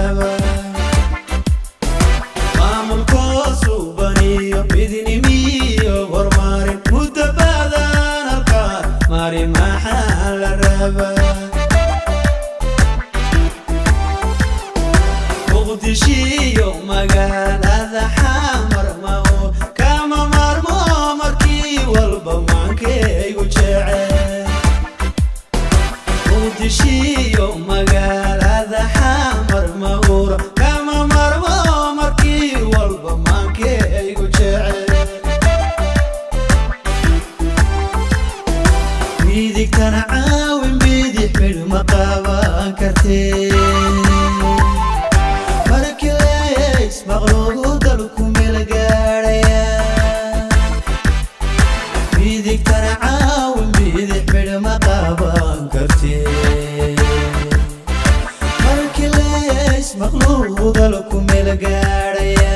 Rabaa maamulkoosu baniyo midnimiyo horumarin muddo badan halkaa mari, maxaa la rabaa? Muqdishiyo magaalada Xamar maho kama maarmo, markii walba maankaygu jecel. Muqdishiyo magaalada Xamar mahuro kama maarmo, markii walba maankaygu jecel. Midigtana caawin, bidix midh ma qaban kartee. Markii leys maqluugu dalku meel gaadhaya. Midigtana caawin, bidix midh ma qaban kartee. Markii leys maqluugu dalku meel gaadhaya.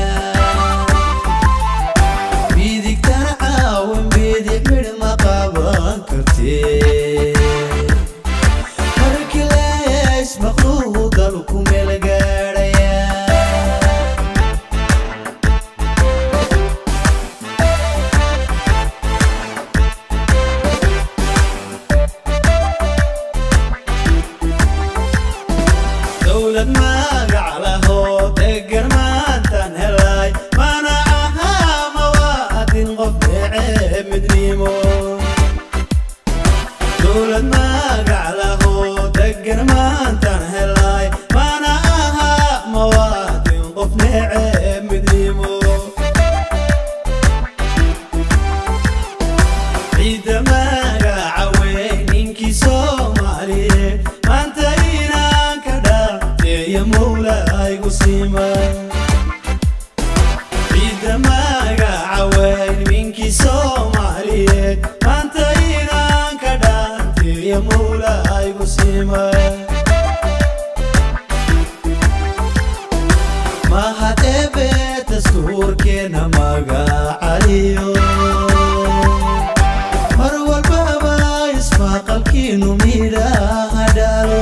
Midigtana caawin, bidix midh ma qaban kartee. Markii leys maqluugu dalku meel gaadhaya. Dowlad magac lahoo degan maantaan helay, mana ahaa mawaadin qof dhece midnimo. Dowlad magac lahoo degan maantaan helay, mana ahaa mawaadin qof nece midnimo. Ciidda magaca weyn ninkii Soomaaliyeed maanta inaan ka dhaafteeya Mowlaygu siima. Ciidda magaca weyn ninkii Soomaaliyeed maanta inaan ka dhaafteeya Mowlaygu siima. Mahad Eebe dastuurkeena magacaliyo, mar walbaba ismaqalkiinu midhaha dhalo.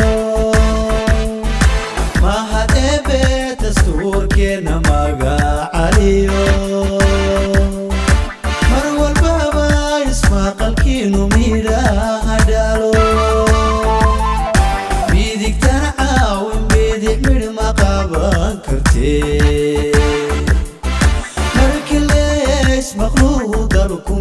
Mahad Eebe dastuurkeena magacaliyo, mar walbaba ismaqalkiinu midhaha dhalo. Midigtana caawin, bidix midh ma qaban kartee. Markii leys maqluu dalku